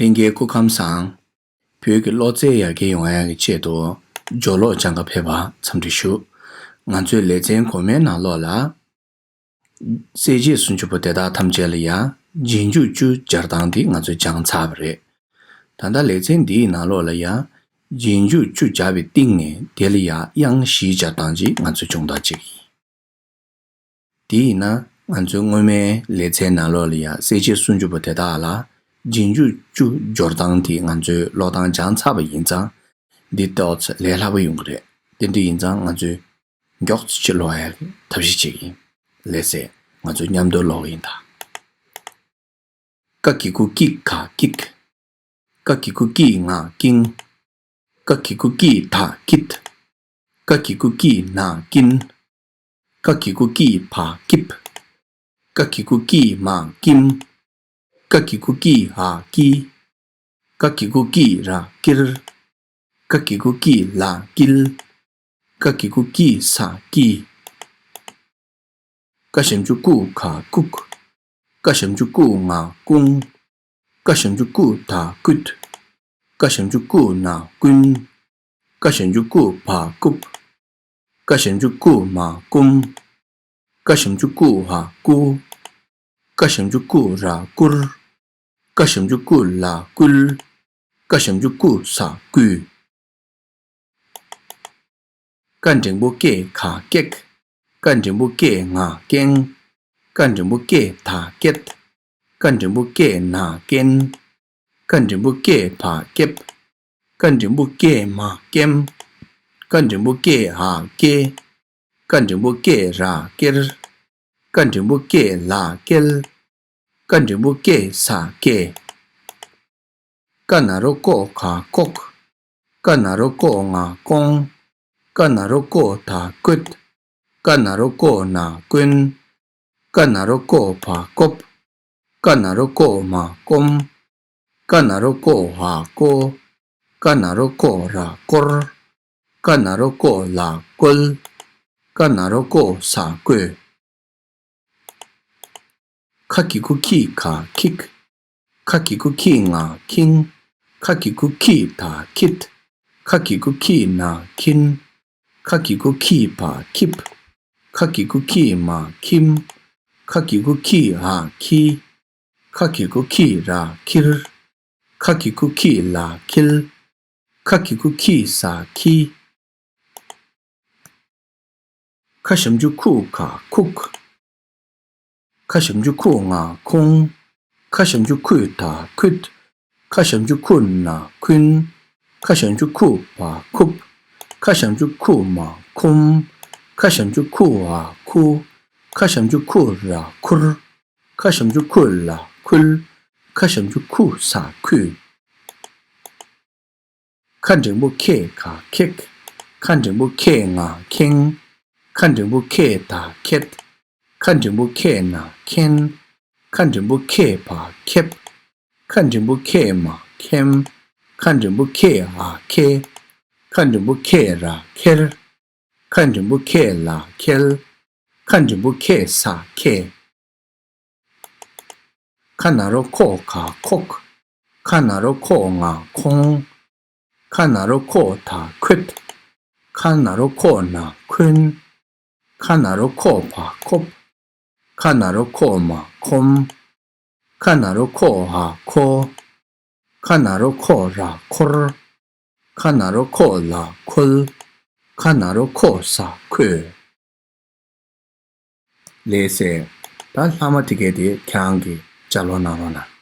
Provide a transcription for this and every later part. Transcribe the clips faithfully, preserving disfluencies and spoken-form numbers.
ལྷན་རྒྱས་སྐུ་ཁམས་བཟང་། བོད་ཀྱི་གློག་རྩལ་ཡར་རྒྱས་ཡོང་ཡག་གི་ཆེད་དུ་སྦྱོར་ཀློག་སྦྱང་ག་ཕེབས་པར་འཚམས་འདྲི་ཞུ། ང་ཚོའི་ལེ་ཚན་གོང་མའི་ནང་ལོགས་ལ། གསལ་བྱེད་སུམ་ཅུ་པོ་དེ་དག་ཐམས་ཅད་ལ་ཡང་རྗེས་འཇུག་བཅུ་སྦྱར་སྟངས་དེ་ང་ཚོས་སྦྱངས་ཚར་བ་རེད། ད་ལྟ་ལེ་ཚན་འདིའི་ནང་ལོགས་ལ་ཡང་རྗེས་འཇུག་བཅུ་སྦྱར་བའི་སྟེང་ནས་དེ་ལ་ཡང་དབྱངས་བཞི་སྦྱར་སྟངས་ཅིག་ང་ཚོས་སྦྱོང་བརྡར་བྱེད་ཀྱི་ཡིན། དེ་ཡིན་ན་ང་ཚོའི་སྔོན་མའི་ལེ་ཚན་ནང་ལོགས་ལ་ཡང་གསལ་བྱེད་སུམ་ཅུ་པོ་དེ་དག་ལ་རྗེས་འཇུག་བཅུ་སྦྱོར་སྟངས་དེ་ང་ཚོས་ཀློག་སྟངས་སྦྱངས་ཚར་བ་ཡིན་ཙང་། འདི་ཏོག་ཙམ་ལས་སླ་པོ་ཡོང་གི་རེད། དེ་འདྲ་ཡིན་ཙང་ང་ཚོས་མགྱོགས་ཙམ་ཅིག་ཀློག་ཡག་གི་ཐབས་ཤེས་བྱེད་ཀྱི་ཡིན། ལགས་སེ། ང་ཚོས་མཉམ་དུ་ཀློག་གི་ཡིན་ད། ཀ་གི་གུ་ཀི་ག་ཀིག་ཀ་གི་གུ་ཀི་ང་ཀིང་ཀ་གི་གུ་ཀི་ད་ཀིད། ཀ་གི་གུ་ཀི་ན་ཀིན། ཀ་གི་གུ་ཀི་བ་ཀིབ། ཀ་གི་གུ་ཀི་མ་ཀིམ། ཀ་གི་གུ་ཀི་འ་ཀི། ཀ་གི་གུ་ཀི་ར་ཀིར། ཀ་གི་གུ་ཀི་ལ་ཀིལ། ཀ་གི་གུ་ཀི་ས་ཀི། ཀ་ཞབས་ཀྱུ་ཀུ་ག་ཀུག་ཀ་ཞབས་ཀྱུ་ཀུ་ང་ཀུང་། ཀ་ཞབས་ཀྱུ་ཀུ་ད་ཀུད། ཀ་ཞབས་ཀྱུ་ཀུ་ན་ཀུན། ཀ་ཞབས་ཀྱུ་ཀུ་བ་ཀུབ། ཀ་ཞབས་ཀྱུ་ཀུ་མ་ཀུམ། ཀ་ཞབས་ཀྱུ་ཀུ་འ་ཀུ། ཀ་ཞབས་ཀྱུ་ཀུ་ར་ཀུར། ཀ་ཞབས་ཀྱུ་ཀུ་ལ་ཀུལ། ཀ་ཞབས་ཀྱུ་ཀུ་ས་ཀུས། ཀ་འགྲེང་བུ་ཀེ་ག་ཀེག་ཀ་འགྲེང་བུ་ཀེ་ང་ཀེང་། ཀ་འགྲེང་བུ་ཀེ་ད་ཀེད། ཀ་འགྲེང་བུ་ཀེ་ན་ཀེན། ཀ་འགྲེང་བུ་ཀེ་བ་ཀེབ། ཀ་འགྲེང་བུ་ཀེ་མ་ཀེམ། ཀ་འགྲེང་བུ་ཀེ་འ་ཀེ། ཀ་འགྲེང་བུ་ཀེ་ར་ཀེར། ཀ་འགྲེང་བུ་ཀེ་ལ་ཀེལ། ཀ་འགྲེང་བུ་ཀེ་ས་ཀེ། ཀ་ན་རོ་ཀོ་ག་ཀོག་ཀ་ན་རོ་ཀོ་ང་ཀོང་། ཀ་ན་རོ་ཀོ་ད་ཀོད། ཀ་ན་རོ་ཀོ་ན་ཀོན། ཀ་ན་རོ་ཀོ་བ་ཀོབ། ཀ་ན་རོ་ཀོ་མ་ཀོམ། ཀ་ན་རོ་ཀོ་འ་ཀོ། ཀ་ན་རོ་ཀོ་ར་ཀོར། ཀ་ན་རོ་ཀོ་ལ་ཀོལ། ཀ་ན་རོ་ཀོ་ས་ཀོས། ཁ་གི་གུ་ཁི་ག་ཁིག་ཁ་གི་གུ་ཁི་ང་ཁིང་། ཁ་གི་གུ་ཁི་ད་ཁིད། ཁ་གི་གུ་ཁི་ན་ཁིན། ཁ་གི་གུ་ཁི་བ་ཁིབ། ཁ་གི་གུ་ཁི་མ་ཁིམ། ཁ་གི་གུ་ཁི་འ་ཁི། ཁ་གི་གུ་ཁི་ར་ཁིར། ཁ་གི་གུ་ཁི་ལ་ཁིལ། ཁ་གི་གུ་ཁི་ས་ཁི། ཁ་ཞབས་ཀྱུ་ཁུ་ག་ཁུག་ཁ་ཞབས་ཀྱུ་ཁུ་ང་ཁུང་། ཁ་ཞབས་ཀྱུ་ཁུ་ད་ཁུད། ཁ་ཞབས་ཀྱུ་ཁུ་ན་ཁུན། ཁ་ཞབས་ཀྱུ་ཁུ་བ་ཁུབ། ཁ་ཞབས་ཀྱུ་ཁུ་མ་ཁུམ། ཁ་ཞབས་ཀྱུ་ཁུ་འ་ཁུ། ཁ་ཞབས་ཀྱུ་ཁུ་ར་ཁུར། ཁ་ཞབས་ཀྱུ་ཁུ་ལ་ཁུལ། ཁ་ཞབས་ཀྱུ་ཁུ་ས་ཁུས། ཁ་འགྲེང་བུ་ཁེ་ག་ཁེག་ཁ་འགྲེང་བུ་ཁེ་ང་ཁེང་། ཁ་འགྲེང་བུ་ཁེ་ད་ཁེད། ཁ་འགྲེང་བུ་ཁེ་ན་ཁེན། ཁ་འགྲེང་བུ་ཁེ་བ་ཁེབ། ཁ་འགྲེང་བུ་ཁེ་མ་ཁེམ། ཁ་འགྲེང་བུ་ཁེ་འ་ཁེ། ཁ་འགྲེང་བུ་ཁེ་ར་ཁེར། ཁ་འགྲེང་བུ་ཁེ་ལ་ཁེལ། ཁ་འགྲེང་བུ་ཁེ་ས་ཁེ། ཁ་ན་རོ་ཁོ་ག་ཁོག་ཁ་ན་རོ་ཁོ་ང་ཁོང་། ཁ་ན་རོ་ཁོ་ད་ཁོད། ཁ་ན་རོ་ཁོ་ན་ཁོན། ཁ་ན་རོ་ཁོ་བ་ཁོབ། ཁ་ན་རོ་ཁོ་མ་ཁོམ། ཁ་ན་རོ་ཁོ་འ་ཁོ། ཁ་ན་རོ་ཁོ་ར་ཁོར། ཁ་ན་རོ་ཁོ་ལ་ཁོལ། ཁ་ན་རོ་ཁོ་ས་ཁོས། ལགས་སེ། ད་ལྷག་མ་དེ་གས་དེ་ཁྱེད་རང་གིས་ལྗགས་ཀློག་གནང་རོགས་གནང་།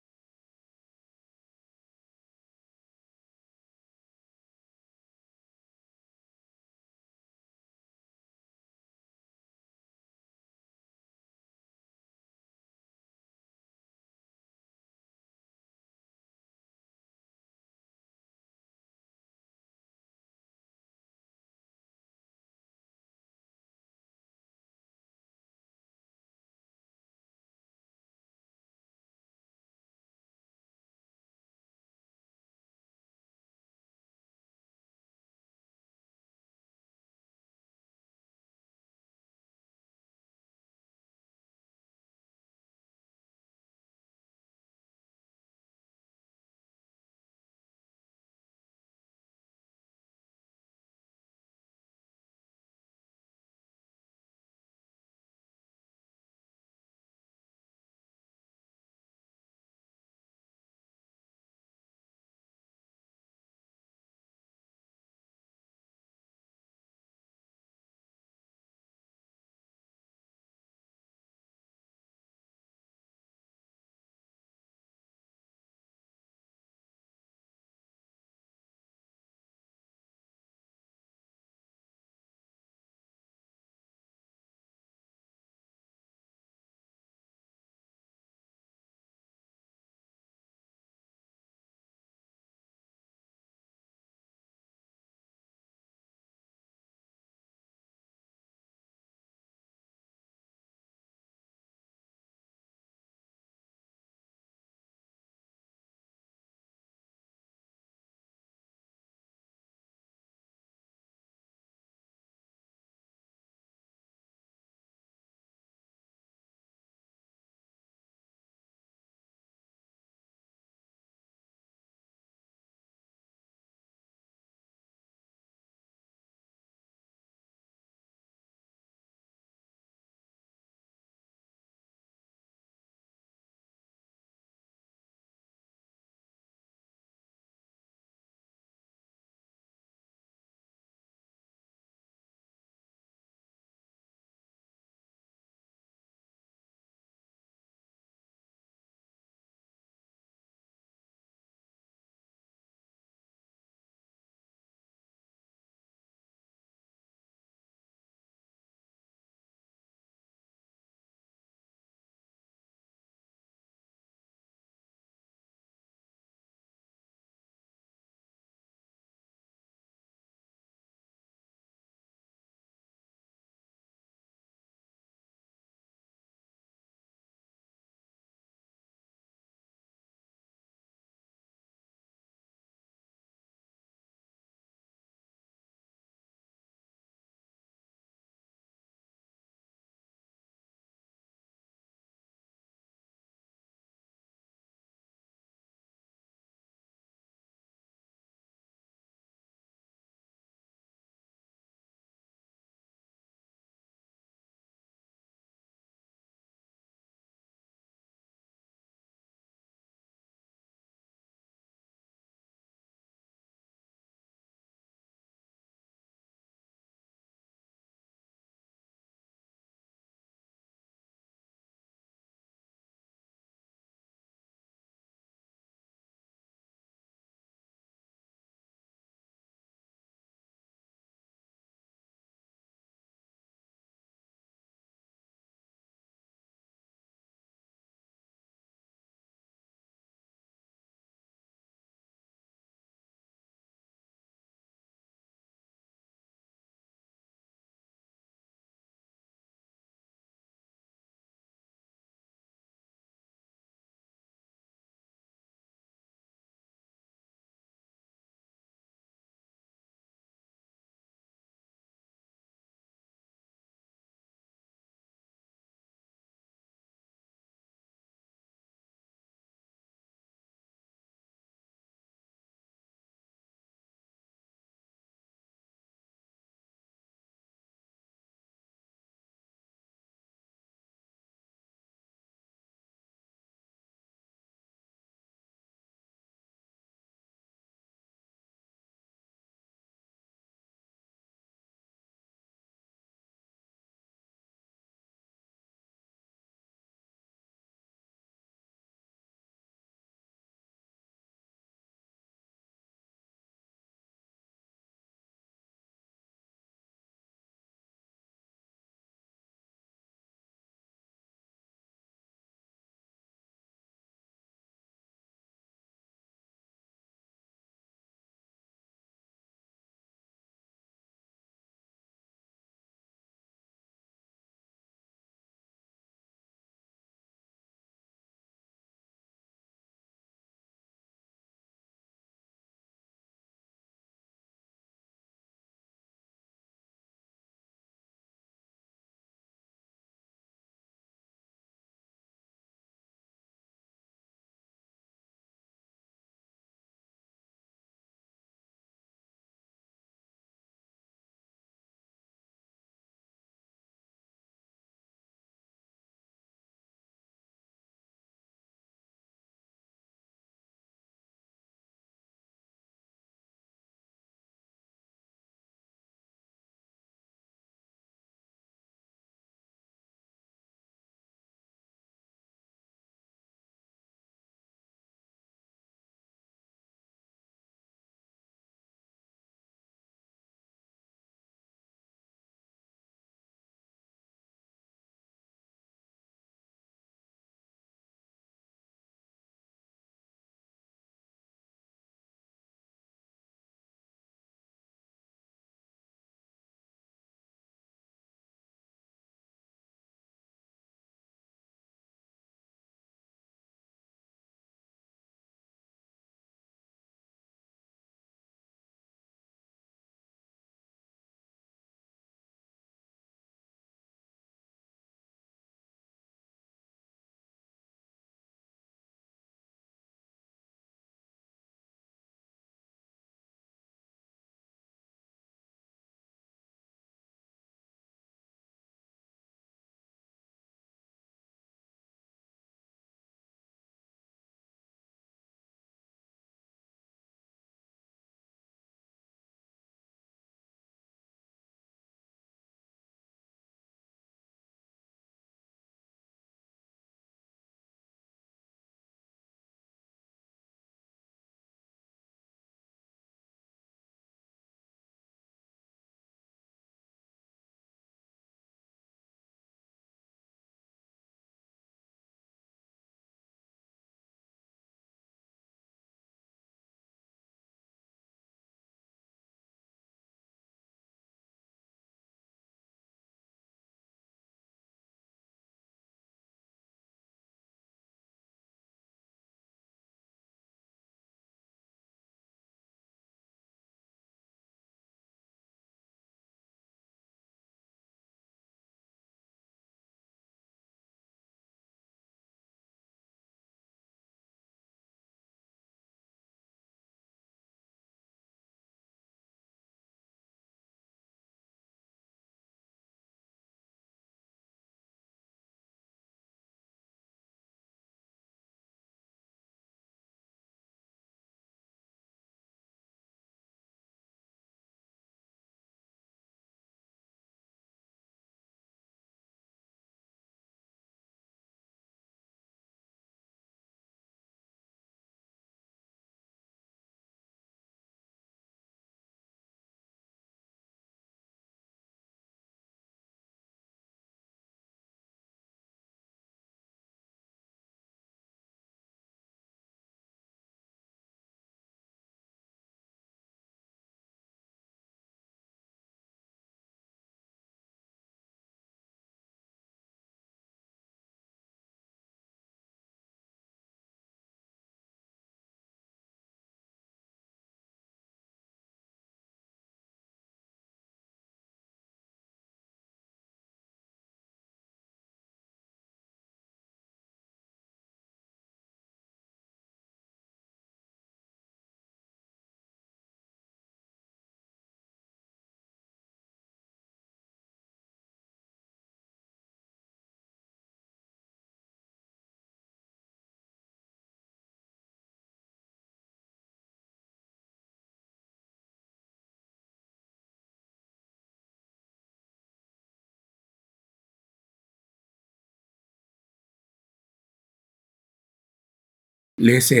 ལགས་སེ།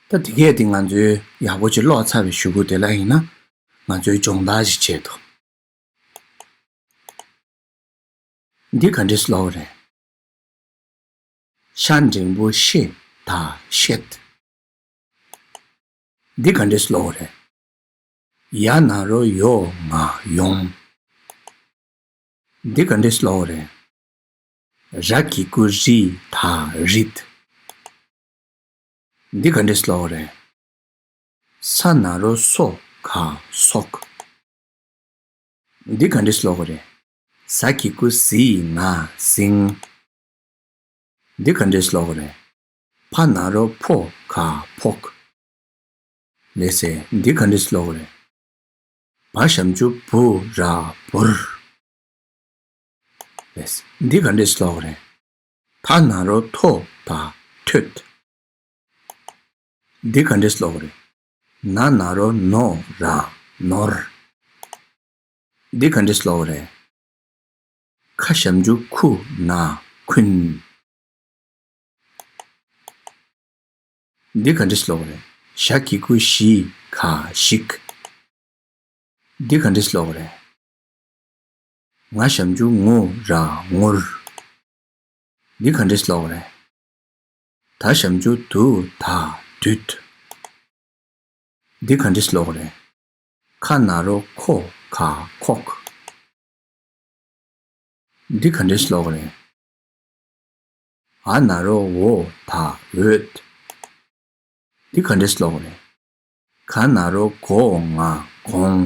ད་དེ་གས་དེ་ང་ཚོའི་ཡག་པོ་ཅིག་ཀློག་ཚར་བའི་གཞུག་གུ་དེ་ལ་ཡིན་ན། ང་ཚོའི་སྦྱོང་བརྡར་ཞིག་བྱེད་དོ། འདི་ག་འདྲས་ཀློག་རེད། ཤ་འགྲེང་བུ་ཤེ་ད་ཤེད། འདི་ག་འདྲས་ཀློག་རེད། ཡ་ན་རོ་ཡོ་ང་ཡོང་། འདི་ག་འདྲས་ཀློག་རེད། ར་གི་གུ་རི་ད་རིད། འདི་ག་འདྲས་ཀློག་རེད། ས་ན་རོ་སོ་ག་སོག། འདི་ག་འདྲས་ཀློག་རེད། ཟ་གི་གུ་ཟི་ང་ཟིང་། འདི་ག་འདྲས་ཀློག་རེད། ཕ་ན་རོ་ཕོ་ག་ཕོག། ལགས་སེ། འདི་ག་འདྲས་ཀློག་རེད། བ་ཞབས་ཀྱུ་བུ་ར་བུར། ལགས་སེ། འདི་ག་འདྲས་ཀློག་རེད། ཐ་ན་རོ་ཐོ་ད་ཐོད། འདི་ག་འདྲས་ཀློག་རེད། ན་ན་རོ་ནོ་ར་ནོར། འདི་ག་འདྲས་ཀློག་རེད། ཁ་ཞབས་ཀྱུ་ཁུ་ན་ཁུན། འདི་ག་འདྲས་ཀློག་རེད། ཞ་གི་གུ་ཞི་ག་ཞིག། འདི་ག་འདྲས་ཀློག་རེད། ང་ཞབས་ཀྱུ་ངུ་ར་ངུར། འདི་ག་འདྲས་ཀློག་རེད། ད་ཞབས་ཀྱུ་དུ་ད་དུད། འདི་ག་འདྲས་ཀློག་རེད། ཁ་ན་རོ་ཁོ་ག་ཁོག། འདི་ག་འདྲས་ཀློག་རེད། འ་ན་རོ་འོ་ད་འོད། འདི་ག་འདྲས་ཀློག་རེད། ག་ན་རོ་གོ་ང་གོང་།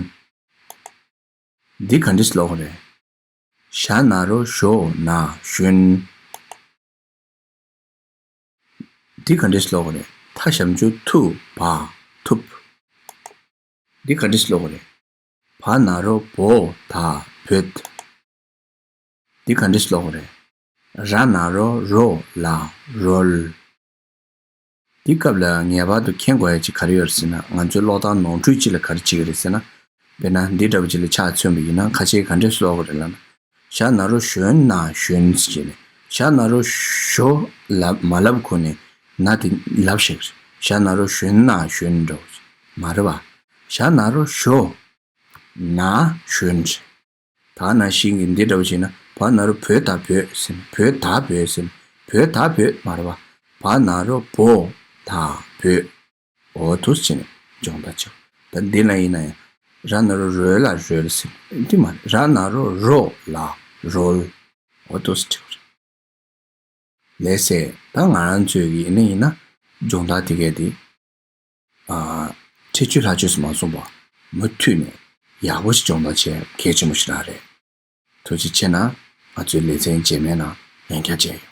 འདི་ག་འདྲས་ཀློག་རེད། ཞ་ན་རོ་ཞོ་ན་ཞོན། འདི་ག་འདྲས་ཀློག་རེད། ཐ་ཞབས་ཀྱུ་ཐུ་བ་ཐུབ། འདི་ག་འདྲས་ཀློག་རེད། བ་ན་རོ་བོ་ད་བོད། འདི་ག་འདྲས་ཀློག་རེད། ར་ན་རོ་རོ་ལ་རོལ། འདི་སྐབས་ལ་ངེས་པར་དུ་མཁྱེན་དགོས་ཡ་ཅིག་ག་རེ་ཡོད་རེད་ཟེར་ན། ང་ཚོའི་ཀློག་སྟངས་ནོར་འཁྲུལ་ཅིག་ལ་ག་རེ་བྱེད་ཀྱི་རེད་ཟེར་ན། དཔེར་ན་འདི་འདྲ་བོ་ཅིག་ལ་ཆ་མཚོན་པ་ཡིན་ན། ཁ་ཤས་ག་འདྲས་ཀློག་གི་རེད་ལབ་ན། ཞ་ན་རོ་ཞོན་ན་ཞོན་ཟེར་ནས། ཞ་ན་རོ་ཞོ་ལབ་མ་ལབ་གོང་ནས་ན་དེ་ལབ་ཤེས་ཀྱི་རེད། ཞ་ན་རོ་ཞོན་ན་ཞོན་འདྲ་བོ་ཅིག་མ་རེད་པ། ཞ་ན་རོ་ཞོ་ན་ཞོན་ཟེར། ད་ནང་བཞིན་གྱི་འདི་འདྲ་བོ་བྱས་ན། བ་ན་རོ་བོ་ད་བོད་ཟེར་ན། བོ་ད་བོད་ཟེར་ན། བོ་ད་བོད་མ་རེད་པ། བ་ན་རོ་བོ་ད་བོད། འོ་འདུག་སེ་བྱས་ནས་སྦྱོང་བརྡར་བྱེད། ད་འདི་ལ་ཡིན་ན་ཡང་། ར་ན་རོ་རོ་ལ་རོལ་ཟེར་ན། འདི་མ་རེད། ར་ན་རོ་རོ་ལ་རོལ། འོ་འདུག་སེ་བྱེད་པ་རེད། ལགས་སེ། ད་ང་རང་ཚོའི་གི་ཡིན་ན་ཡིན་ན་སྦྱོང་བརྡར་དེ་གས་དེ། ཨ། ཁྲེགས་ཆོད་ལྷག་ཆོས་སུ་མ་སོང་བར་མུ་མཐུད་ནས་ཡག་པོ་ཞིག་སྦྱོང་བརྡར་བྱེད་གལ་ཆེན་པོ་ཞིག་རང་རེད། ཐུགས་རྗེ་ཆེ་གནང་། ང་ཚོའི་ལེ་ཚན་རྗེས་མའི་ནང་ཡང་བསྐྱར་མཇལ་ཡོང་།